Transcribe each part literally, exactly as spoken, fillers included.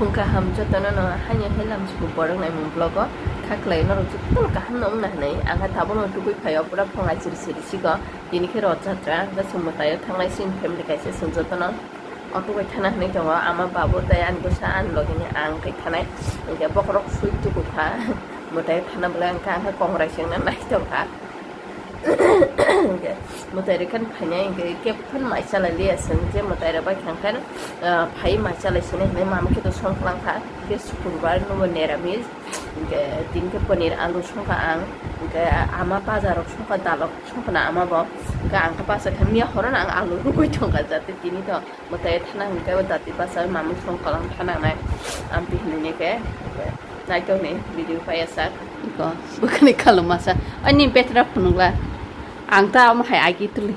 Kaham jotono no haino hai lamsuku borok naimung vlog o kha khlai norok jotono kaham no wngna hinwi ang kha tabukno tubui phaio pura phunga siri siri sigo tini khe rot jatra ang khe chwng mwtaio thangnai chini family kaisa chwng jotono auto bai thana hinwi tongo ama babu tei ani bwsa ani logini ang khe thanai hinkhe bokhorok sui tuku kha mwtaio thana belai ang khe ang khe kongrai se wngna nai tongkha. Hingke mwtai rok khe phainai hingke kebo phano mai chalai liya chwng je mwtai rok bai kha khe, ah, phai mai chalai sini hinui mama khe to song klang kha hingke sukurbar nubo neramis hingke tin khe paneer alu song kha ang hingke ama bajar rok song kha dalok song kha na ama bo hingke ang khe bachai kha miya horo no ang alu rugui thong kha jate tini to. Mwtai thana hwnkhe o dati bachai mamung song kolang thanangnai. Amtwi hinwi khe naitokni video paiya sak. Iko bwkhani khalumasa. Ani betra phunukla. Ang ta omo hai agi tuli.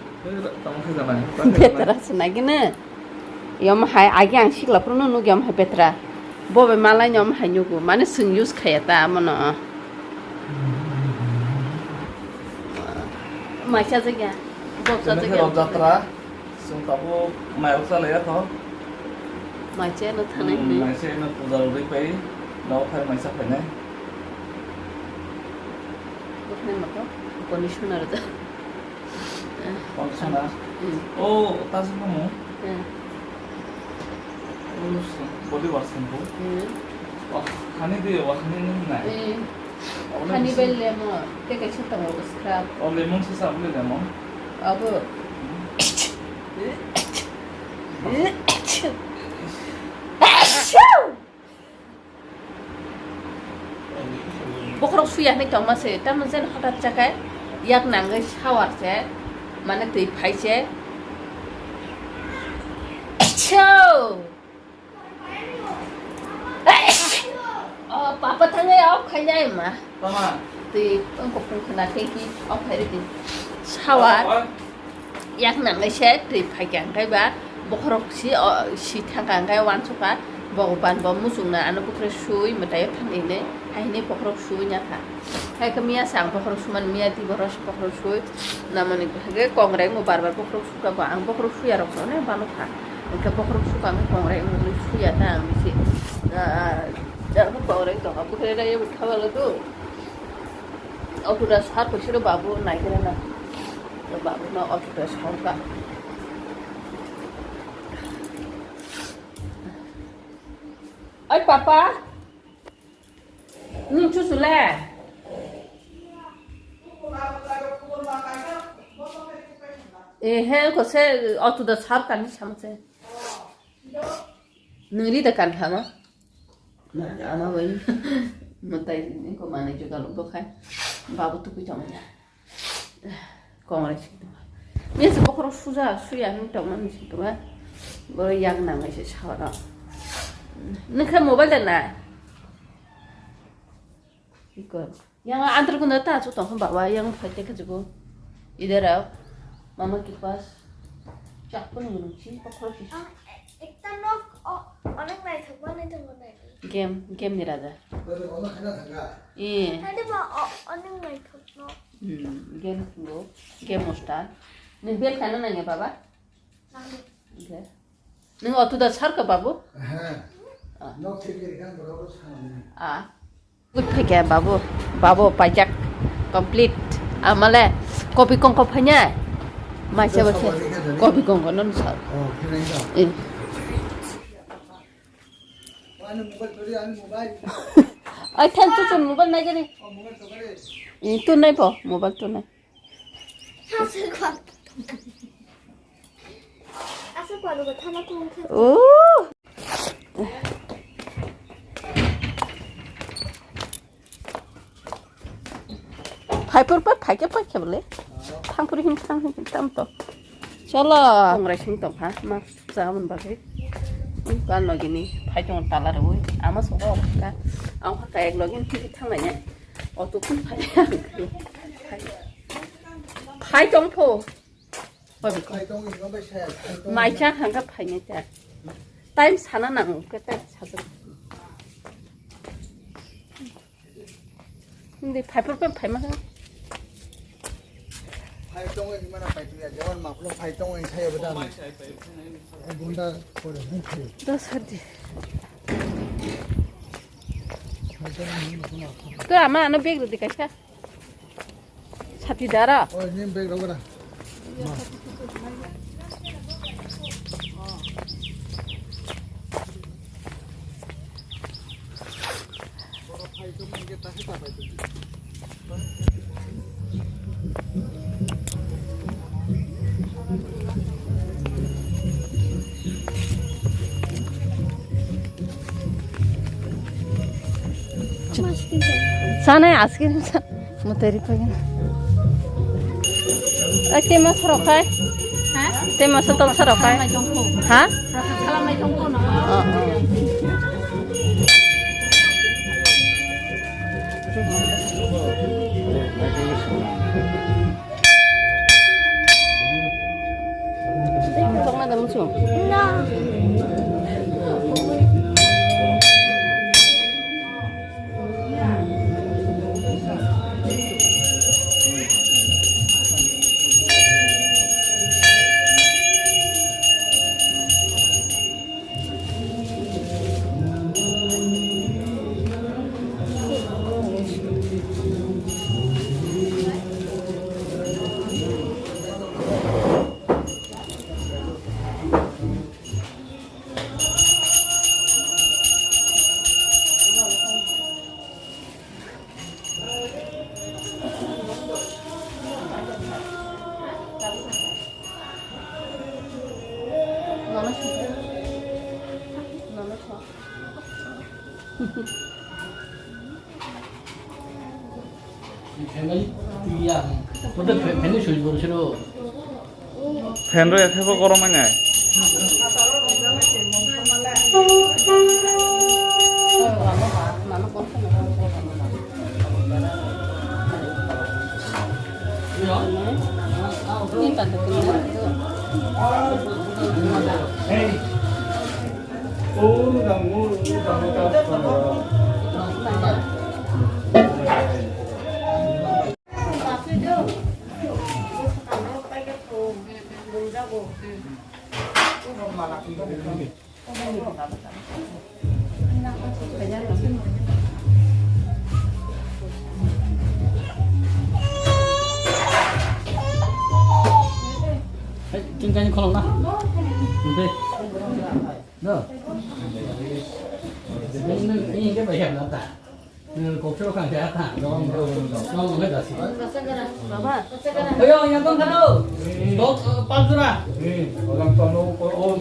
Tamo khe janai. Betra se nagini. Yom hai agi ang sikla phuru nukya omo hai betra. Bobe malai ni omo hai nugu. Mane swng use khaya ta amono. Mai chajak ya. Bob chajak ya. Rot jatra. Chwng tabuk mairok chalaiya tho. Mai cheno thanai Hmm, hinwi. Mai cheno puja rwgwi pai. Nokphai maisa phainai. Bwkhani motho conditioner da. Conditioner? Hmm. Oh, ta se kamo? Hmm. Oh, body wash shampoo. Hmm. Oh, hani de, oh, hani nung nai. Hmm. Hani bai lemon, tei kaisa tongo scrub. O lemon se sabule lemon. Abo. Bokhorok suya hinwi tongma se, tamo jen hothat chakhai yak nangwi shower se, mane twi phai se. O papa thangwi off khainai ma. Tama. Twi wngkok pung khna khe ki off khai ridi. Shower. Yak nangwi se twi phaikha hwnkhe ba bokhorok si, o, si thangkha hwnkhe uansukha. Bo ban bo muchungna ano bwkhwrwi sui mwtaio thangwi hinwi. Hai hinwi bokhorok sui nyakha. Hai khe miya se ang bokhorok sumani miya di bokhorok sui namani hwnkhe kongrai wngbo bar bar bokhorok sukha bo ang bokhorok suya rok se onek banukha. Hwnkhe bokhorok sukha hwnkhe kongrai wngwi suya ta ang bisi. Ah, ah, kongrai tongkha bwkhwrwi raiya bo thabalo do. Auto da sar ko siro babu naigira na. Babu no auto da sar ka. Ai papa. Nwng chuchule? Eh, he, ko se auto da sar kani samse. Nwng ri da kan thama. Ama bai. Mwtai ko manai jugal bo khai. Babu tukui tong ya. Kongrai sing tong. Mesa bokhorok suja suya ni tong mani sing tong. Bo yang nang se sawara. Nwng khe mobile da na. Iko. Yang antar kunda ta chu tong baba yang phai te khajibo. Idera mama ki pas. Chak pun ngunung chi bokhorok chi. Ang e-, ekta nok o-, onek naithok manwi tongo nai. Game, game ni raja. Eh. Tadi ba o-, onek naithok no. Hmm, game bo, game master. Nwng bel khana nangya baba? Nangya. Okay. Nwng auto da sar ka babu? Aha. Ah. Nok thik ri kan bro bro sana. Ah. Good phaikha babu, babu paijak complete. Amale kopi kongko phanya. Maisa bakhe kopi kongko non sa. Oh, phanya. Eh. Ani mobile tori, ani mobile. Ai than tu tun mobile nai gani. Oh, mobile to gari. Eh, tu nai po, mobile tu nai. Oh. Phaipor pa phaikhe phaikhe bole. Thangpuri hin thang hin tam to. Cholo. Kongrai sing tong ha. Ma. Chamon bagwi. Kan logini phai tongo tala rwi. Ama sobo ka. Ang kha ek login thik thang nai. Auto kun phai. Phai tong pho. Phai tong ni bai sa. Mai cha hang ka phai nai ta. Time sana nang ka ta sa. Hindi, phaipor pa phaima kha. Phai tongo ni mana phai tuya, jawan maplo phai tongo ni saya bedan. Bunda kore, bunda. Dos hadi. To ama ano bag rwdi kaisa. Sati dara. Oi, nini bag rok da. Sana ice cream sa. Muteri pagin. Oke mas rokai. Ha? Te mas tol sa rokai. Mai tongko. Ha? Rasa salam mai tongko no. Oh, oh. Fan rw ya khe bo gorom wngnai. Hey, tingkani kholong na. Ante. Do. Ini, ini, ini ke bayar nata. Kokchoro kang kaya ta, dong, dong, dong, dong, dong, dasi. Baba. Ayo, yang tong kado. Dok, eh, pas jora. Orang tong, oh, oh.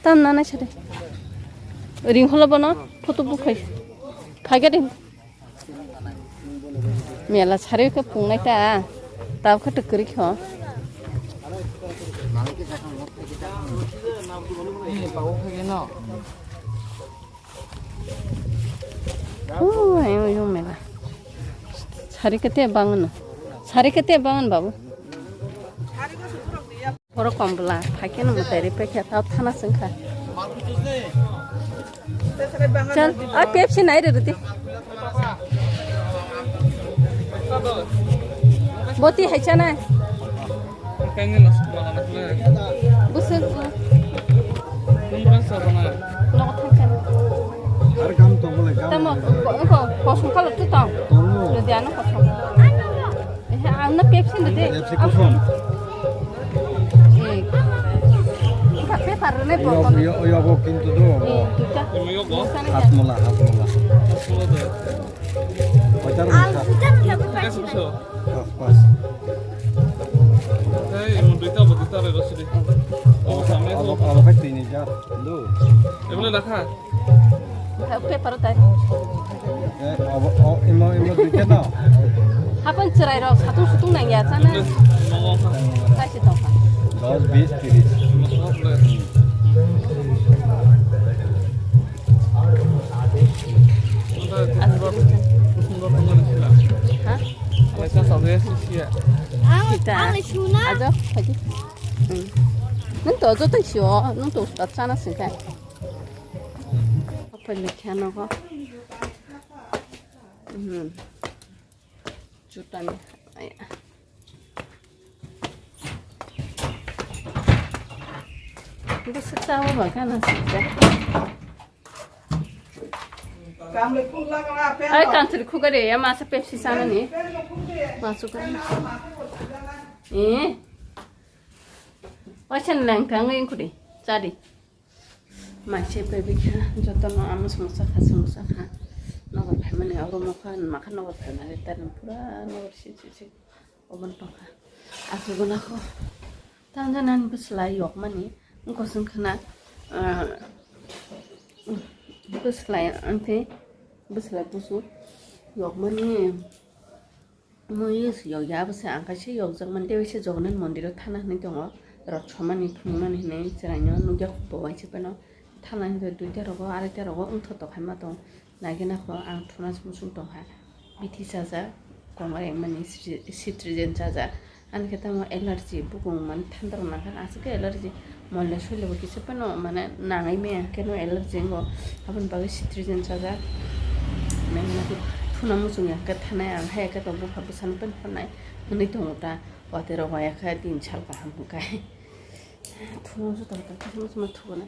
Tam nana sade. Ring holo bono photo bukhai. Phaiga ding. Mela sari khe pungnai ta. Tab khe tukuri kho. Oh, ayo, ayo, mela. Sari kete bangan. Sari kete bangan, babu. Borok kombla, phaikhe no mwtai ri paikha, tao thana chwngkha. Chal, a Pepsi nai rw rwdi. Boti hai chanai. Busuk. Nogo thang chanai. Ar gam tong le gam. Tamo, ko, ko, kosong kalo tu tong. Tongo. Rwdi ano kosong. Eh, ang na Pepsi rwdi. Pepsi kosong. Eh. Ka paper rwne bo. Yo, yo, yo, bo kintu do. Eh, duita. Hat mola, hat mola. Pacar mola. Pas, pas. Hey, emon duita bo duita re rosidi. Abo, abo, abo khai tini jar. Do. Ebole rakha. Paper tai. Eh, abo, o, imo, imo duita no. Hapan cherai rok satung sutung nang ya sana. Imo, imo. Kaisi tongkha. Dos, bis, tiris. Ha? Kita. Ajo, pagi. Hmm. Nung to joto sio, nung to ta chana singkha. Apa ni kya no ko? Hmm. Juta ni. Aya. Bwswk chawi ba gana singkha. Ai, country khugari ya masa Pepsi sana ni. Masuk kan. Eh. Waisa nang kang yang kuri. Chadi. Maise baby kha, joto no amo songsa kha, songsa kha. Nogo phaimani oro mokha, makha nogo phaimani tar pura nogo si, si, si. Obon tongkha. Asuguna kho. Tang jana ni bwsla yokmani. Wngkho song khana, ah, bwsla, ang tei bwsla busu yokmani. Mui yokya bwsa ang kaisa yokjakmani tei waisa Jagannath mondiro thana hinwi tongo. Rot somani thwngmani hinwi chwraino nukya kho bo waisa phano. Thana hinwi duita rogo, araita rogo wngthotok hai ma tong. Naikhe nakho ang thuna muchung tongkha. Bithi chajak, kongor engmani citri-, citrizine chajak. Ani khe tamo allergy, bukung mani thanda rok nangkha, aswk khe allergy. Moila soilabo kisa phano mane nangwi maya khe no allergy wngo. Aboni bagwi citrizine chajak. Nangkhe thuna muchung ya khe thanai ang, haya khe to bupha bwsano phano honnai hwnwi tongo ta. Watwi rok waya khe tin sal kaham hwnkhe. Thuna muchung tongkha, kisa muchung ma thugo na.